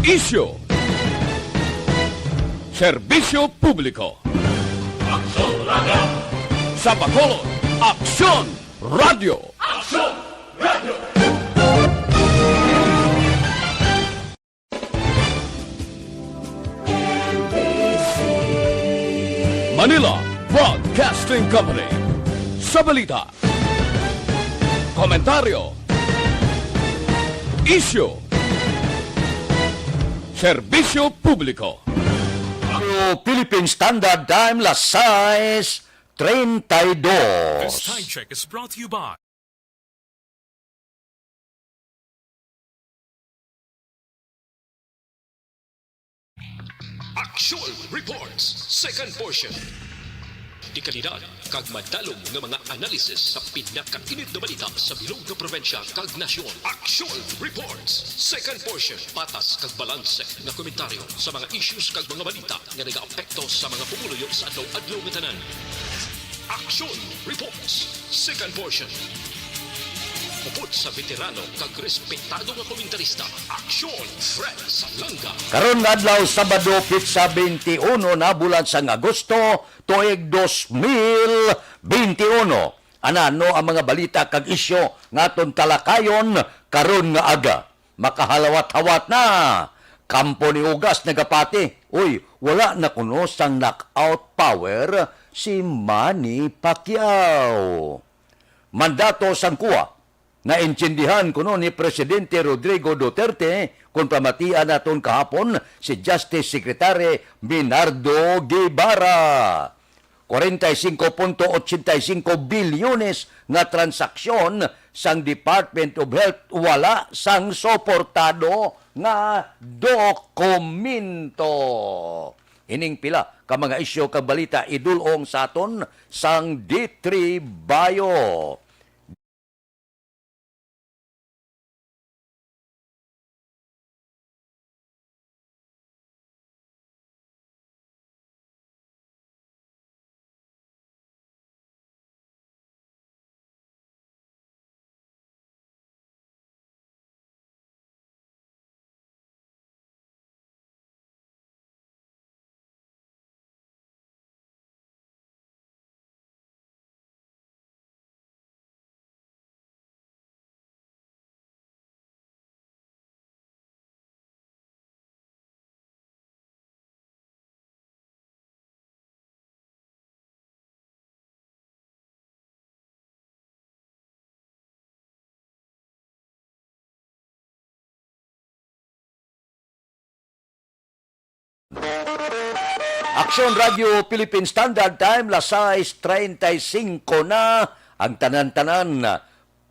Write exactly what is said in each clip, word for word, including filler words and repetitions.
Isyu. Serbisyo publiko. Aksyon Radio. Sa Bacolod, Aksyon Radio. Aksyon Radio. Manila Broadcasting Company. Sa balita, komentaryo, isyu, serbisyo publiko. Philippine Standard Time, las sais treinta y dos. This time check is brought to you by Aksyon Reports, second portion. Dekalidad kag madalom nga mga analisis sa pinakainit nga balita sa bilog nga probinsya kag nasyon. Aksyon Reports, second portion. Patas kag balanse nga komentaryo sa mga issues kag mga balita nga nagaapekto sa mga pumuluyo sa adlaw-adlaw nga tanan. Aksyon Reports, second portion. Upod sa veterano kag respetado nga komentarista, Aksyon Fred Salanga. Karon nga adlaw, Sabado, petsa twenty-one na bulan sang Agosto, tuig dos mil twenty-one. Anano ang mga balita kag isyu nga aton talakayon karon nga aga? Makahalawat-hawat na. Kampo ni Ugas nagapati, uy, wala na kuno sang knockout power si Manny Pacquiao. Mandato sang COA, naintindihan kuno ni Presidente Rodrigo Duterte kon pamatian naton kahapon si Justice Secretary Bernardo Guevara. Kwarenta y singko punto ochenta y singko bilyones nga transaksyon sang Department of Health wala sang suportado nga dokumento. Ining pila ka mga isyu kag balita idul-ong sa aton sang D three Bio. Aksyon Radio Philippine Standard Time, las sais treinta y cinco na. Ang tanan-tanan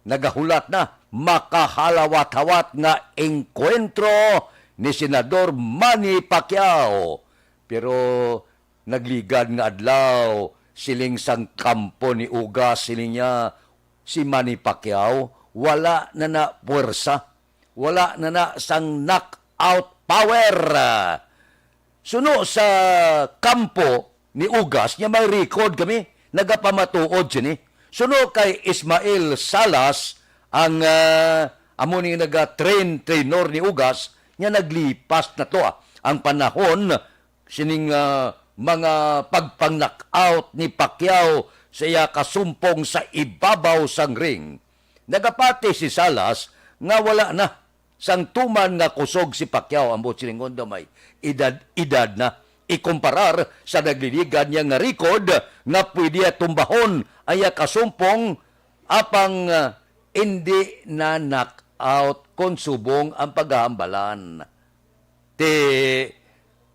nagahulat na makahalawat-hawat nga engkwentro ni Senador Manny Pacquiao. Pero nagligad nga adlaw, siling sang kampo ni Ugas, siling niya, si Manny Pacquiao wala na na puwersa, wala na na sang knockout power. Suno sa kampo ni Ugas, niya may record kami, nagapamatuod sini. Suno kay Ismael Salas, ang, ah, amo ni naga-train, trainer ni Ugas, niya naglipas na to, ah, ang panahon sining, ah, mga pagpang-knockout ni Pacquiao sa iya kasumpong sa ibabaw sang ring. Nagapati si Salas nga wala na. Sang tuman nga kusog si Pacquiao, ang buot silingon daw may edad, edad na, ikumparar sa nagliligad niya nga record nga pwede niya tumbahon ang iya kasumpong, apang, ah, indi na knockout kon subong ang paghahambalan. Ti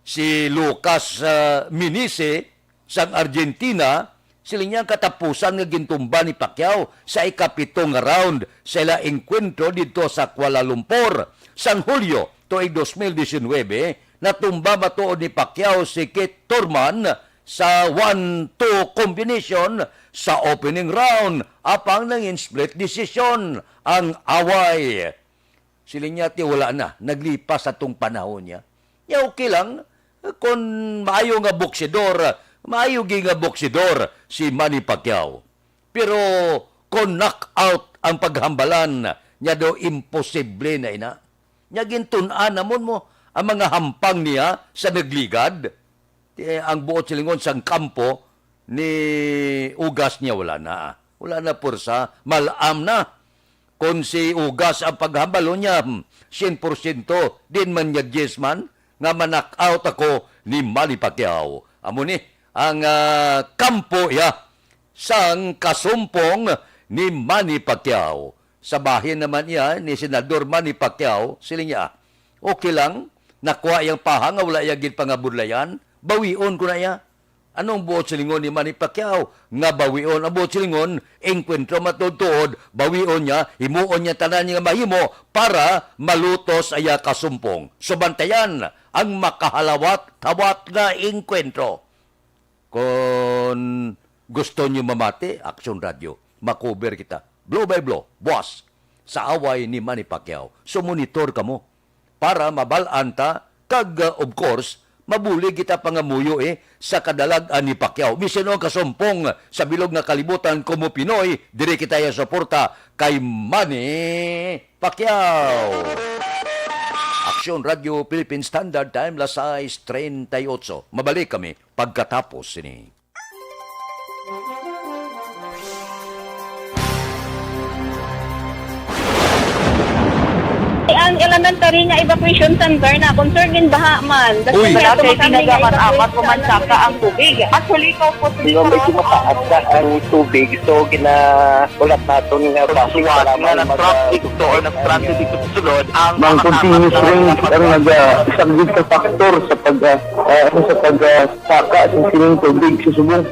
si Lucas, ah, Minisi sang Argentina, siling niya ang katapusan nga gintumba ni Pacquiao sa ikapito nga round sa ila engkwentro didto sa Kuala Lumpur. Sang Hulyo tuig dos mil disinuybe, natumba matuod ni Pacquiao si Keith Thurman sa one two combination sa opening round, apang nangin split decision ang away. Siling niya, ti wala na, naglipas atong panahon niya. Nya, okay lang, kung maayo nga boksidor, maayo gi nga boksidor si Manny Pacquiao. Pero kung knockout ang paghambalan, nya daw imposible na ina. Nya gintun-an namon mo Ang mga hampang niya sa nagligad, eh, ang buot silingon sang kampo ni Ugas niya, wala na. Wala na pwersa, mal-am na. Kon si Ugas ang paghambalon niya, hmm, sien porsyento, din man niya yes man, nga ma-knock out ako ni Manny Pacquiao. Amo ni ang, ah, kampo iya sang kasumpong ni Manny Pacquiao. Sa bahin naman iya ni Senador Manny Pacquiao, siling niya, "Okay lang, nakuha iyang paha nga wala iya gid pangabudlayan, bawion ko na iya." Anong buot silingon ni Manny Pacquiao nga bawion? Ang buot silingon, engkwentro matuod-tuod, bawion niya, himuon niya tanan nga mahimo para malutos iya kasumpong. So, bantayan ang makahalawat-hawat nga engkwentro. Kon gusto niyo mamati, Action Radio, makover kita. Blow by blow, buas, sa away ni Manny Pacquiao. So, monitor kamo para mabal-an ta, kag, uh, of course, mabulig kita pangamuyo, eh, sa kadalag-an ni Pacquiao. Bisan ang kasumpong sa bilog nga kalibutan, komo Pinoy, diri kita iya suporta kay Manny Pacquiao. Action Radio Philippine Standard Time, las sais treinta y ocho. Mabalik kami pagkatapos sini. Ang elementary nga evacuation center na concern gin baha man. Uy. Wala kay ginagamit apat ko man saka ang tubig. Actually, ikaw po, Hindi, medyo mataas na ang tubig. So, ginahulat naton nga basi para nga mag- nag-traffic to or nag-transit dito sa sulod, ang Mang mga continuous tama rain talaga ang nag-, ah, isang big factor sa pag, ah, ah, ano, sa pag, ah, saka sa sining tubig sa subong.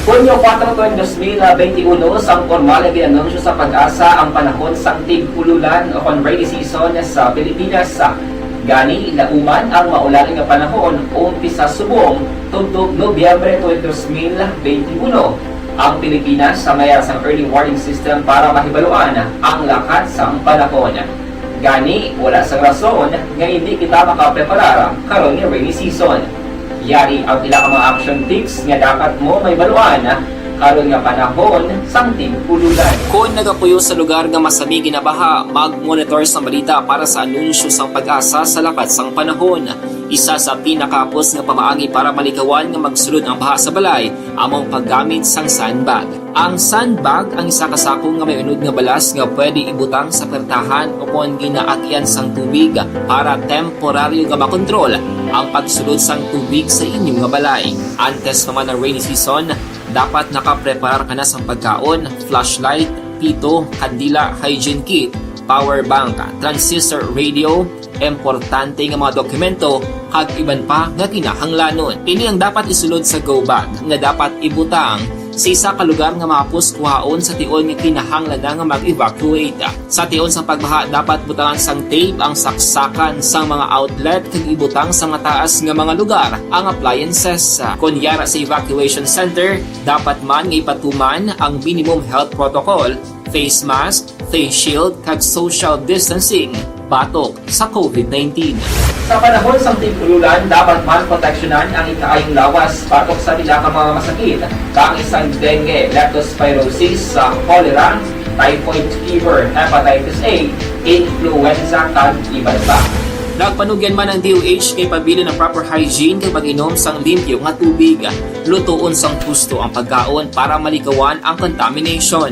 Hunyo kuwatro, tuig dos mil benti uno, sang pormal nga gin-anunsyo sa PAGASA ang panahon sang tig-ululan o kon rainy season sa Pilipinas. Gani, lauman ang maulan nga panahon umpisa subong tubtob Nobyembre tuig dos mil benti uno. Ang Pilipinas may ara sang early warning system para mahibaluan ang lakat sang panahon. Gani, wala sang rason nga indi kita makapreparar karon nga rainy season. Yari ang pila ka mga action tips nga dapat mo mahibaluan karon nga panahon sang tig-ululan. Kon nagapuyo sa lugar nga masami ginabaha, mag-monitor sang balita para sa anunsyo sang PAGASA sa lakat sang panahon. Isa sa pinakahapos nga pamaagi para malikawan nga magsulod ang baha sa balay amo ang paggamit sang sandbag. Ang sandbag ang isa ka sako nga may unod nga balas nga pwede ibutang sa pertahan o kon ginaagyan sang tubig para temporaryo nga makontrol ang pagsulod sang tubig sa inyo nga balay. Antes pa man ang rainy season, dapat nakapreparar ka na sang pagkaon, flashlight, pito, kandila, hygiene kit, power bank, transistor radio, importante nga mga dokumento, kag iban pa nga kinahanglanon. Ini ang dapat isulod sa go bag nga dapat ibutang sa isa ka lugar nga mahapos kuhaon sa tion nga kinahanglan na nga mag-evacuate. Sa tion sang pagbaha, dapat butangan sang tape ang saksakan sang mga outlet kag ibutang sa mataas nga mga lugar ang appliances. Kon yara sa evacuation center, dapat man nga ipatuman ang minimum health protocol, face mask, face shield, kag social distancing batok sa covid nineteen. Sa panahon sang tig-ululan, dapat man proteksyonan ang ikaayong lawas batok sa pila ka mga masakit, kaangay sang dengue, leptospirosis, sa cholera, typhoid fever, hepatitis A, influenza, kag iban pa. Nagpanugyan man ang D O H nga ipabilin ang proper hygiene kag pag-inom sang limpyo nga tubig, lutoon sang husto ang pagkaon para malikawan ang contamination.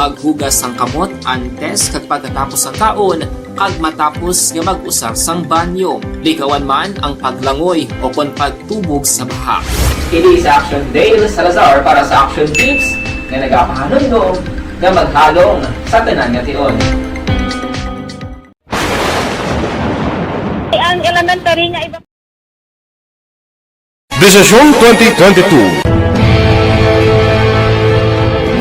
Maghugas sang kamot antes kag pagkatapos sang kaon, kag matapos nga mag-usar sang banyo. Likawan man ang paglangoy o kon pagtubog sa baha. Kini si Action Dale Salazar para sa Action Tips nga nagapahanumdom nga maghalong sa tanan nga tion. Ang elementary nga iba- Desisyon twenty twenty-two.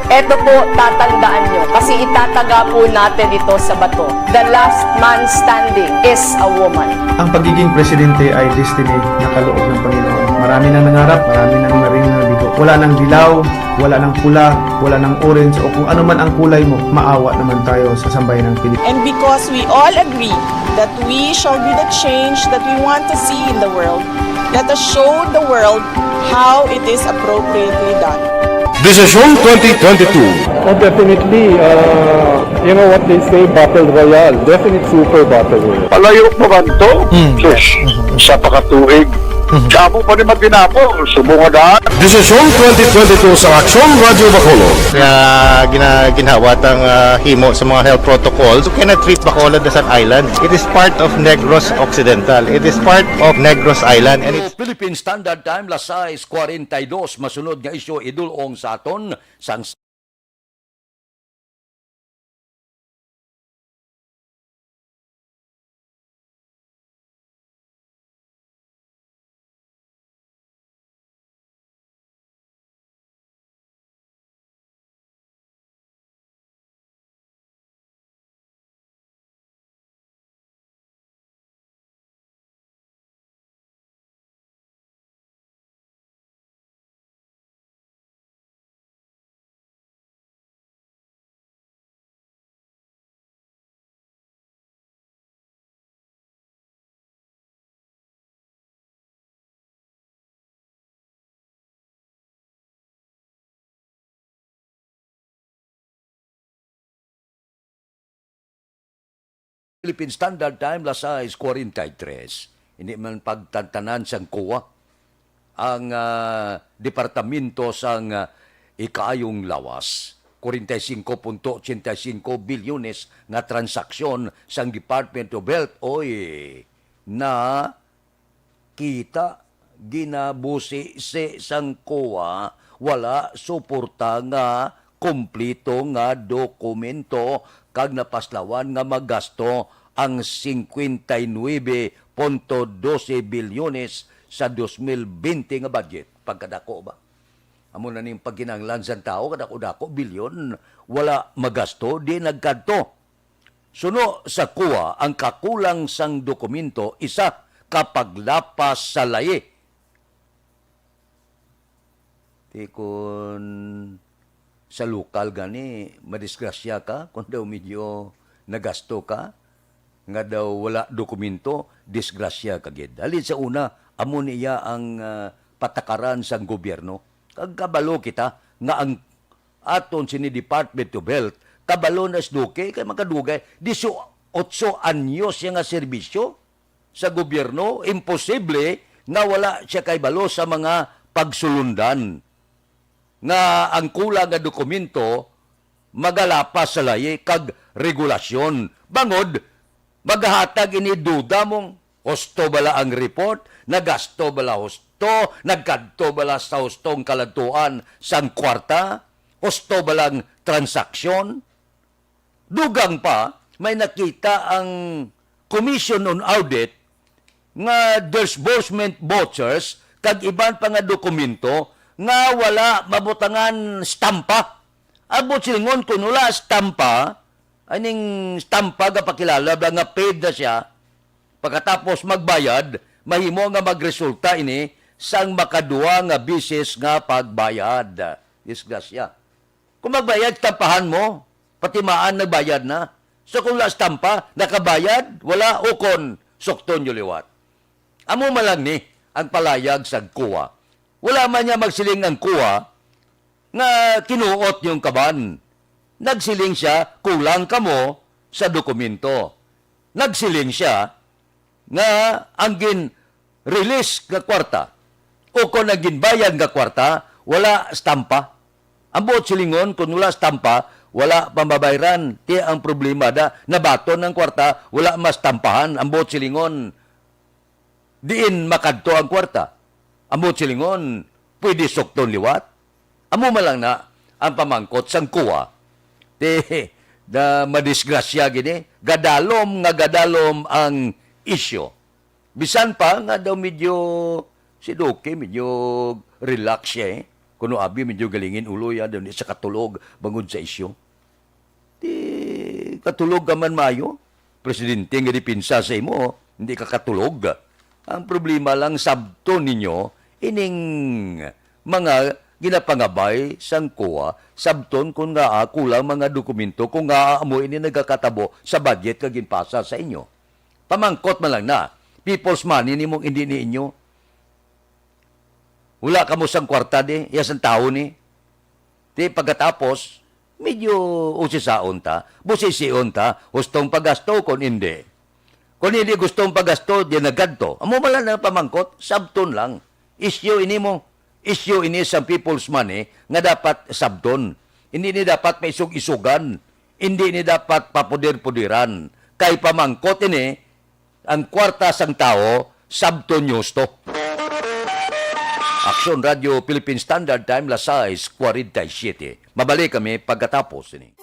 Eto po, tatandaan nyo, kasi itataga po natin ito sa bato. The last man standing is a woman. Ang pagiging presidente ay destiny na kaloob ng Panginoon. Marami nang nangarap, marami nang naring nabigo. Wala nang dilaw, wala nang pula, wala nang orange, o kung ano man ang kulay mo, maawa naman tayo sa sambayanang Pilipino. And because we all agree that we shall be the change that we want to see in the world, let us show the world how it is appropriately done. Desisyon twenty twenty-two. Oh, definitely. Uh, you know what they say, battle royale. Definite super battle royale. Palayo pa man to? Hmm. Sus, sa pakatuig. Hmm. Kamo pa ni matinapol, subong nga daan. Desisyon twenty twenty-two sa Aksyon Radyo Bacolod. Kaya gina-, ginhawat ang, ah, himo sa mga health protocols. You cannot treat Bacolod as an island. It is part of Negros Occidental. It is part of Negros Island. And it's Philippine Standard Time, las sais cuarenta y dos. Masunod nga isyu, idul-ong sa aton sang Philippine Standard Time, las sais cuarenta y tres. Hindi man pagtantanan sang kuwa ang, ah, departamento sang, ah, ikaayong lawas. Kwarenta y singko punto ochenta y singko bilyones nga transaksyon sang Department of Health, oy, na kita, ginabusisi sang kuwa, wala suporta nga kompleto nga dokumento, kag napaslawan nga magasto ang cincuenta y nueve punto doce bilyones sa dos mil veinte nga budget. Pagkadako ba? Amo na ning pagkinahanglan sang tawo, kadako-dako, bilyon, wala magasto, di nagkadto. Suno sa kuwa, ang kakulang sang dokumento isa ka paglapas sa layi. Ti kun sa lokal gani, madisgrasya ka kun daw medyo nagasto ka, nga daw wala dokumento, disgrasya ka gid. Halin sa una, amo niya ang, ah, patakaran sang gobyerno. Kag kabalo kita nga ang aton sini Department of Health, kabalo na si Duque kay makadugay, disiotso anyos siya nga serbisyo sa gobyerno, imposible nga wala siya kahibalo sa mga pagsulundan nga ang kulang nga dokumento magalapas sa layi kag regulasyon. Bangod, magahatag ini duda mong husto bala ang report, nagasto bala husto, nagkadto bala sa hustong kaladtuan sang kwarta, husto bala ang transaksyon. Dugang pa, may nakita ang Commission on Audit nga disbursement vouchers kag iban pa nga dokumento nga wala mabutangan stampa. Ang buot silingon, kun wala stampa, aning stampa nga pakilala ba nga paid na siya, pagkatapos magbayad, mahimo nga magresulta ini sang makaduwa nga bisis nga pagbayad. Disgrasya. Kung magbayad, stampahan mo, patimaan nagbayad na. So, kung wala stampa, nakabayad, wala, ukon, sukton nyo liwat. Amo man lang ni ang palayag sa kuwa. Wala man niya magsiling ang kuwa nga kinuot yung kaban. Nagsiling siya, kulang kamo sa dokumento. Nagsiling siya nga ang gin-release nga kwarta o kon ang ginbayad nga kwarta, wala stampa. Ang buot silingon, kung wala stampa, wala pamabayran. Ti ang problema da, nabaton ang kwarta, wala mastampahan. Ang buot silingon, diin makadto ang kwarta? Ang buot silingon, pwede sukton liwat? Amo man lang na ang pamangkot sang kuwa. Ti, na madisgrasya gini, gadalom nga gadalom ang isyu. Bisan pa nga daw medyo si Duque, medyo relax siya eh. Kuno abi medyo galingin ulo ya, daw di sa katulog bangod sa isyu. Di katulog ka man maayo. Presidente nga depensa sa imo, hindi ka katulog. Ang problema lang, sabton ninyo ining mga ginapangabay sang kuwa, sabton kung ngaa kulang mga dokumento, kung ngaa amo ini nagakatabo sa budget nga ginpasa sa inyo. Pamangkot man lang na, people's money nimong hindi ni inyo. Wala kamo sang kwarta di, iya sang tawo ni. Di pagkatapos, medyo usisaon ta, busision ta, hustong pagasto kon indi. Kon hindi gustong pagasto, di nagadto. Amo man lang ang pamangkot, sabton lang. Isyu ini mo, isyu ini sa people's money nga dapat sabton. Hindi ni dapat paisog-isugan. Hindi ni dapat papudir-pudiran. Kay pamangkot ini, ang kwarta sang tawo, sabton niyo husto. Aksyon Radio Philippine Standard Time, las sais cuarenta y siete. Mabalik kami pagkatapos ini.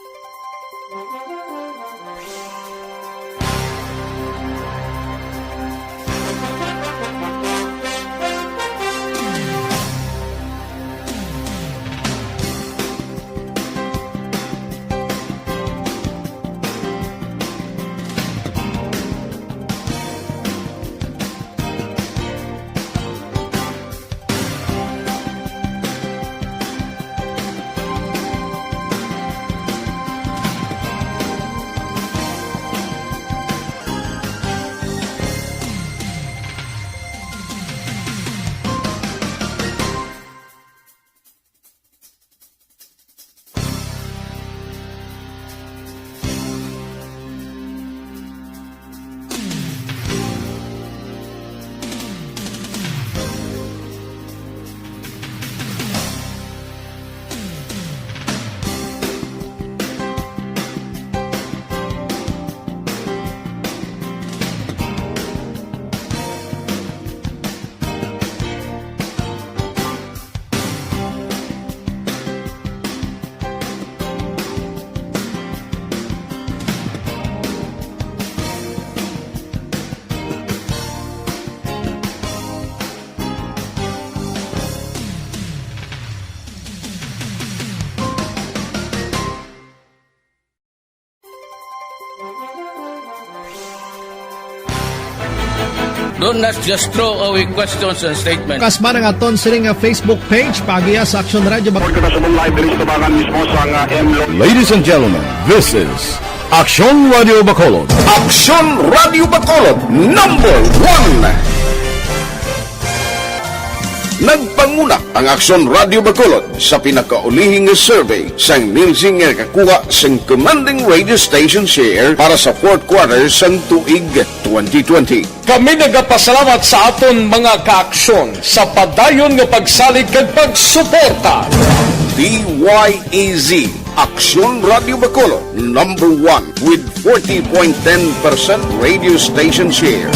Don't, let's just throw away questions and statements. Kasmaran nga aton sini nga Facebook page, paagiha sa Aksyon Radio Bacolod. Report kita sa live diri sa tubangan mismo sa, ah, M Lo- Ladies and gentlemen, this is Aksyon Radio Bacolod. Aksyon Radio Bacolod, number one. Nagpanguna ang Aksyon Radio Bacolod sa pinakaulihing nga survey sang Nielsen nga nakakuha sang commanding radio station share para sa fourth quarter sang tuig twenty twenty. Kami nagapasalamat sa aton mga kaaksyon sa padayon nga pagsalig kag pagsuporta. D Y E Z, Aksyon Radio Bacolod, number one with forty point ten percent radio station share.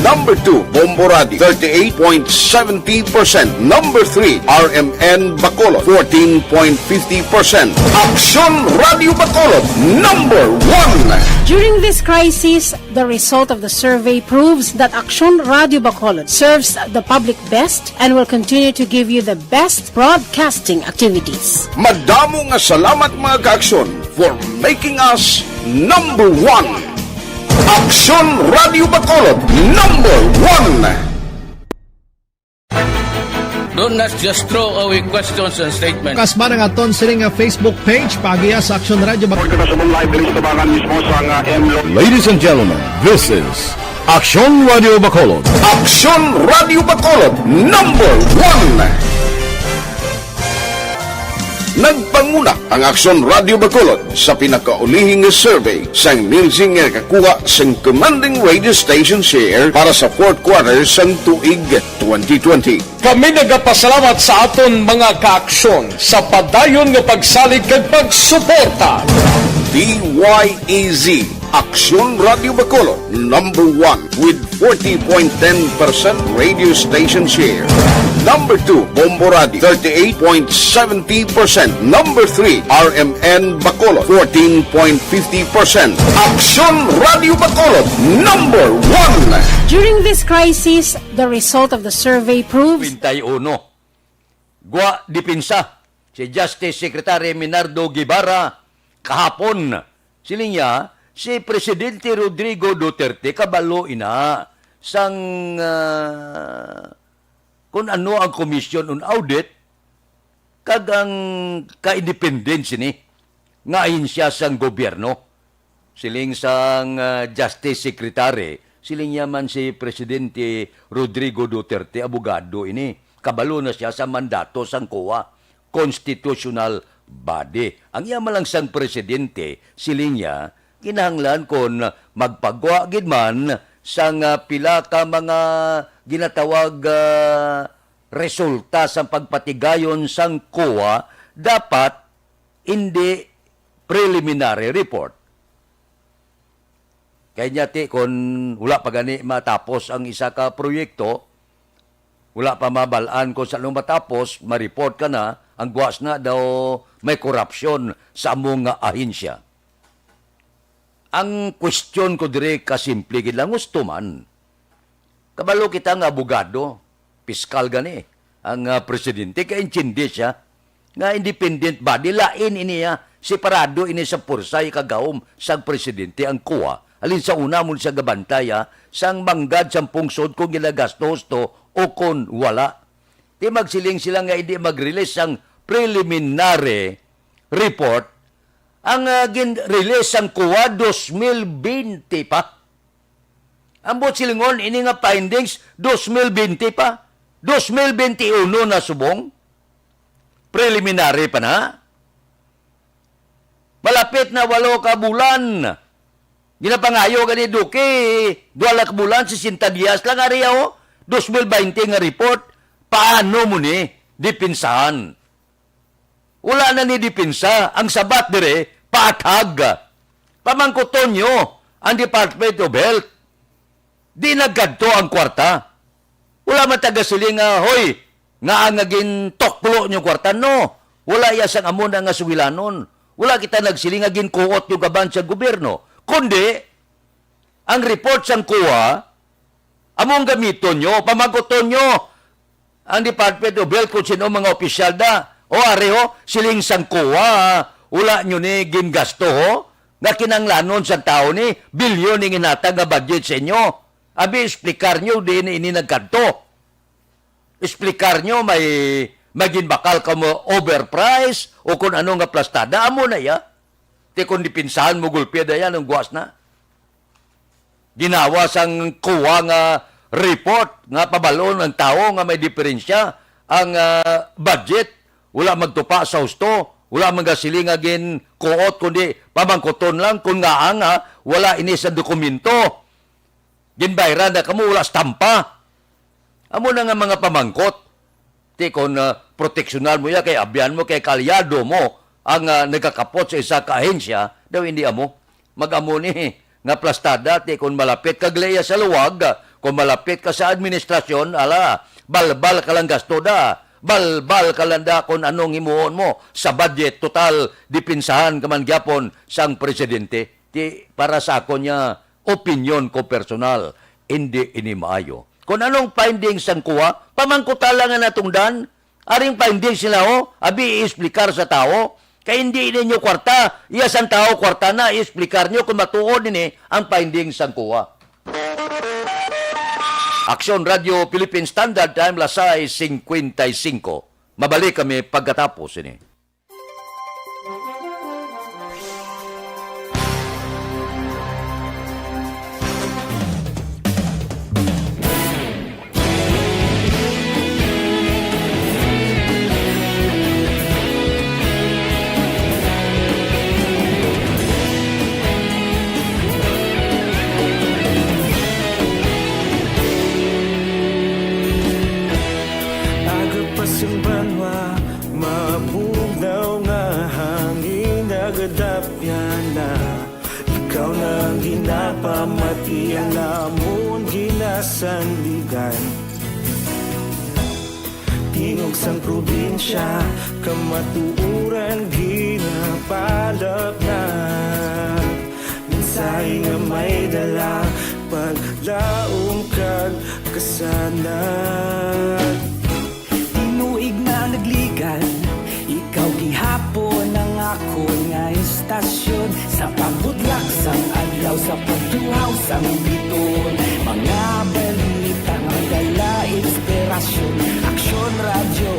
Number two, Bombo Radio, thirty-eight point seventy percent. Number three, R M N Bacolod, fourteen point fifty percent. Aksyon Radio Bacolod, number one. During this crisis, the result of the survey proves that Aksyon Radio Bacolod serves the public best and will continue to give you the best broadcasting activities. Madamo nga salamat, mga kaaksyon, for making us number one. Aksyon Radio Bacolod, number one. Don't, let's just throw away questions and statements. Kasmaran nga aton sini nga Facebook page, paagiha sa Aksyon Radio Bacolod. Report kita sa live diri sa tubangan mismo sa, ah, M Lo- Ladies and gentlemen, this is Aksyon Radio Bacolod. Aksyon Radio Bacolod, number one. Nagpanguna ang Aksyon Radio Bacolod sa pinakaulihing nga survey sang Nielsen nga nakakuha sang commanding radio station share para sa fourth quarter sang tuig twenty twenty. Kami nagapasalamat sa aton mga kaaksyon sa padayon nga pagsalig kag pagsuporta. D Y E Z, Aksyon Radio Bacolod, number one with forty point ten percent radio station share. Number two, Bombo Radio, thirty-eight point seventy percent. Number three, R M N Bacolod, fourteen point fifty percent. Aksyon Radio Bacolod, number one. During this crisis, the result of the survey proves Kwenta y uno. Gwa depensa si Justice Secretary Menardo Guevara kahapon. Siling niya, si Presidente Rodrigo Duterte kabalo ina sang, ah, kun ano ang Commission on Audit kag ang ka-independent sini nga ahensya sang gobyerno. Siling sang, ah, Justice Secretary, siling niya man si Presidente Rodrigo Duterte, abogado ini. Kabalo na siya sa mandato sang COA, Constitutional body. Ang iya man lang sang presidente, siling niya, kinahanglan kon magpagwa gid man sang, ah, pila ka mga ginatawag, ah, resulta sang pagpatigayon sang COA, dapat indi preliminary report. Kay niya ti, kon wala pa gani matapos ang isa ka proyekto, wala pa mabal-an kung sa anong matapos, ma-report ka na, ang guwas na daw may korupsyon sa among nga ahensya. Ang question ko dire kasimple gid lang, gusto man. Kabalo kita nga abogado, piskal gani, ang, ah, presidente, kaintindi siya nga independent body, lain ini, ah, separado ini sa pursay kagahom sang presidente ang COA. Halin sa una, mo siya gabantay, ah, sang manggad sang pungsod kung ginagastos to o kon wala. Di magsiling sila nga hindi mag-release sang preliminary report. Ang, ah, gin-release sang COA, dos mil bente pa. Ang buot silingon, ini nga findings, dos mil bente pa. Dos mil bente uno na subong. Preliminary pa na. Malapit na walo ka bulan. Ginapangayo gani, Duque, duha lang ka bulan, sesenta dias lang, ari, oh. Dos mil bente nga report. Paano mo ni dipinsahan? Wala na ni dipinsa. Ang sabat dire, paathag. Pamangkuton nyo ang Department of Health. Di nagkadto ang kwarta. Wala man tagasiling nga, "Hoy, nga nga gintuklo nyo kwarta?" No. Wala iya sang amo na nga suwilanon. Wala kita nagsiling nga ginkuot nyo kaban sa gobyerno. Kundi, ang report sang COA, among gamiton nyo, pamangkuton nyo ang Department of Health kung sino mga opisyal da. O, ari ho, siling sang COA, wala nyo ni gingasto, ho? Nga kinanglanon sa tao ni, bilyon ni ginhatag nga budget sa inyo. Abi, explicar nyo, diin ini nagkadto. Explicar nyo, may, may ginbakal ka mo overprice o kung ano nga plastada, amo na iya. Ti kung dipinsahan mo, gulpi da yan, ang guwas na. Ginawa sang COA nga report nga pabalon ang tawo nga may diferensya ang, ah, budget, wala magtupa sa husto, wala man gasili nga ginkuot, kundi pamangkuton lang kung ngaa nga wala ini sa dokumento. Ginbayran na kamo, wala stampa. Amo na nga mga pamangkot. Ti kon, ah, proteksyonan mo ya, kay abyan mo, kay kaalyado mo ang, ah, nagakapot sa isa ka ahensya, daw hindi amo. Mag-amo ni nga plastada, ti kon malapit ka gali sa luwag, kon malapit ka sa administrasyon, ala, balbal ka lang gasto da, balbal ka lang da kon anong himuon mo sa budget, total, dipinsahan ka man gyapon sang presidente. Ti para sa akon nga opinyon ko personal, hindi ini maayo. Kon anong findings sang COA, pamangkuta lang nga natungdan. Aring findings nila, oh, abi i-explicar sa tawo. Kay hindi ninyo kwarta, iya sang tawo kwarta na, i-explicar nyo kung matuod ini ang findings sang COA. Aksyon Radio Philippine Standard Time, las sais cincuenta y cinco. Mabalik kami pagkatapos ini. Aga pa sang banwa, mabugnaw nga hangin, nagadapyan na. Ikaw na ang ginapamati, ang amon ginasandigan. Tingog sang probinsya, kamatuoran ginapalapnag. Mensahe nga may dala, paglaom kag kasanag. Tinuig na nagligan, ikaw gihapon ang akon nga istasyon. Sa pagbutlak sang adlaw, sa pagtuhaw sang biton, mga balita nga dala inspirasyon. Aksyon Radyo,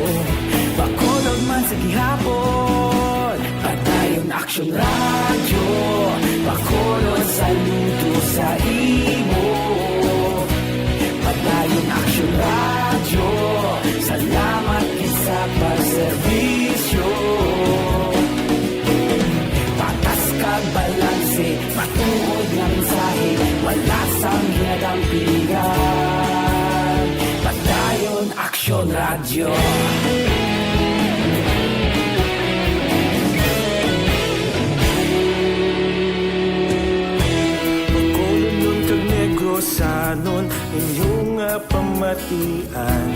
Bacolod man sa gihapon. Padayon Aksyon Radyo, Bacolod, saludo sa imo. Padayon Aksyon Radyo, salamat gid sa pagserbisyo. Radyo. Bacolodnon kag Negrosanon, inyo nga pamatian.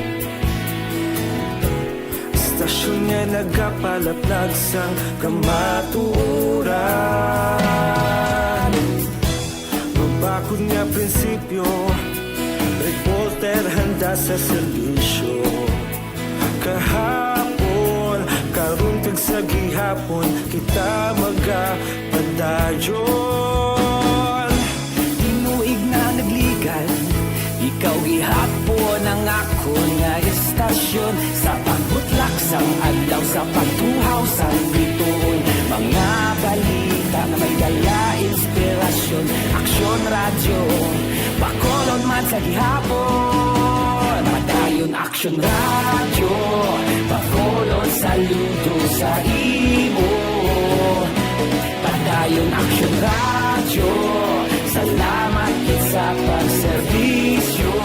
Istasyon nga nagapalaplag sang kamatuoran. Mabakod nga prinsipyo, reporter handa sa serbisyo. Kahapon, karon kag sa gihapon, kita magapadayon. Tinuig na nagligan, ikaw gihapon ang akon nga istasyon. Sa pagbutlak sang adlaw, sa pagtuhaw sang bituon, mga balita nga may dala inspirasyon. Aksyon Radyo, Bacolod man sa gihapon. Padayon Aksyon Radyo, Bacolod saludo sa imo. Padayon Aksyon Radyo, salamat gid sa pagserbisyo.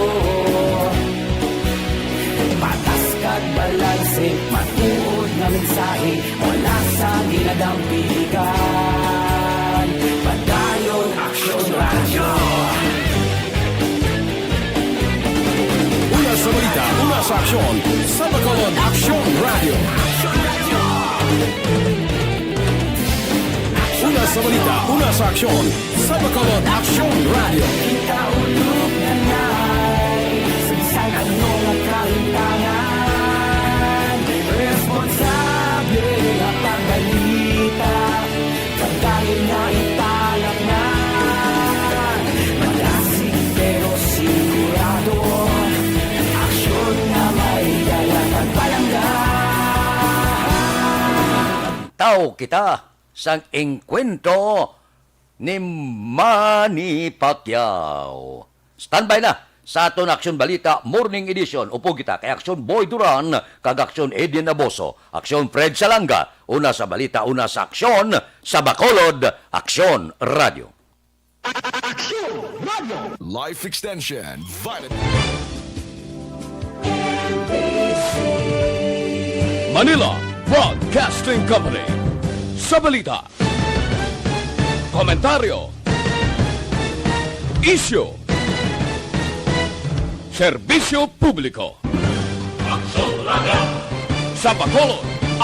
Patas kag balanse, matuod nga mensahe, wala sa ginadampiligan. Padayon Aksyon Radyo. Una sa balita, una sa aksyon, sa Bacolod Aksyon Radyo. Una sa balita, una sa aksyon, sa Bacolod Aksyon Radyo. Kita ulog na nay, sa bisan ano nga kahintangan, responsable nga pagbalita, pagdahil na ipalat na. Malasig pero sigurado, aksyon nga may dala kag palangga. Tawo kita sang engkwentro ni Manny Pacquiao. Standby na sa aton Aksyon Balita Morning Edition. Upod kita kay Aksyon Boy Duran kag Aksyon Edwin Aboso. Aksyon Fred Salanga. Una sa balita, una sa aksyon, sa Bacolod, Aksyon Radyo. Aksyon Radyo. Life Extension, Vitamin Manila Broadcasting Company. Sa balita, komentaryo, isyu, serbisyo publiko. Aksyon Radyo. Sa Bacolod,